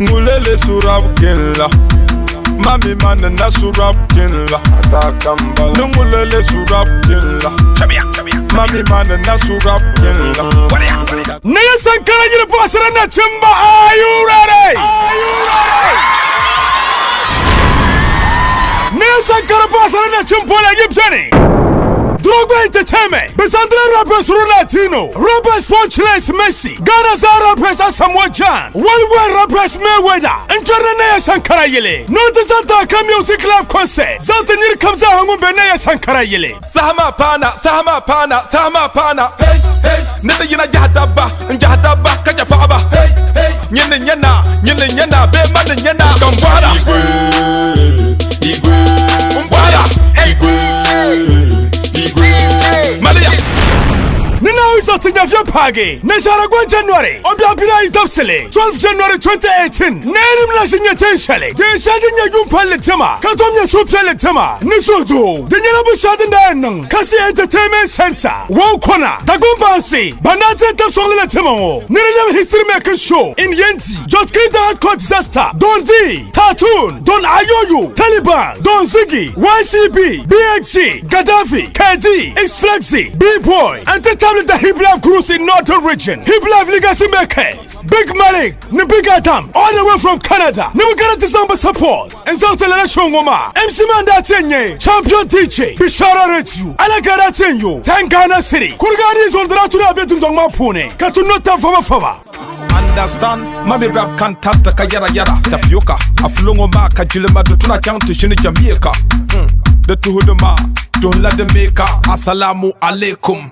Ngulele surab kinla. Mami man na surab kinla. Atakambala. Ngulele surab kinla. Mami man na surab kinla. Naya Sankara yili paɣasara nachimba, are you ready? Are you ready? Naya Sankara paɣasara nachimpola yi beni. Drogba Entertainment, Bisandra rappers Ronaldinho, rappers Punchless Messi, Ghana za rappers Asamoah Gyan, Worldwide rappers Mayweather, n-chɔrina Naya Sankara yili. North Zanta Music Live Concert, Zanta niri kam zaa ŋun be Naya Sankara yili. Sahama pana, sahama pana, sahama pana. Hey, hey, nida yina jahdaba, jahdaba, kaja paaba. Hey, hey, nyini nyana, nyini nyana, be man nyana. Gambara. Igwe, igwe, mbara. Igwe, igwe, Malia. Ni Naawuni zaɣ ti nyɛviya paagi Nashaara January o biɛɣu pina ayi dabisili 12 January 2018 nayanim na ʒi nyɛ tin shɛli din shɛli din nyɛ yuun palli tima ka tom nyɛ suhupiɛlli tima ni suhudoo. Di nyɛla binshɛɣu din daa yɛn niŋ Kasi Entertainment Center, One Corner, Dagbon Bansi Bandaati tab sɔŋli la tima ŋɔ ni di lɛbi history making show in Yendi, George Kinta Hardcore Disaster, Don D, Tatoon, Don Ayoyo, Taliban, Don Ziggy, YCB, BXG, Gaddafi, KD, X-Flexi, B-Boy, and the tablet the Hip Life Cruise in Northern Region, Hip Life Legacy Makers, Big Malik, ni Big Adam, all the way from Canada. Ni Bugara December support, and South Lala Shongoma, MC Manda Tenye, Champion DJ, Bishara Radio, Alagara Tenyo, Tangana City, Kurgani Zondra Tura Betun Dongma Pune, Katunota Fama Fama. Understand, mami rap kan tata ka yara yara tapioca aflongo ma ka jilma do tuna kyang ti shini Jamaica. Da tuhuduma tuhla da meka. Assalamu alaikum.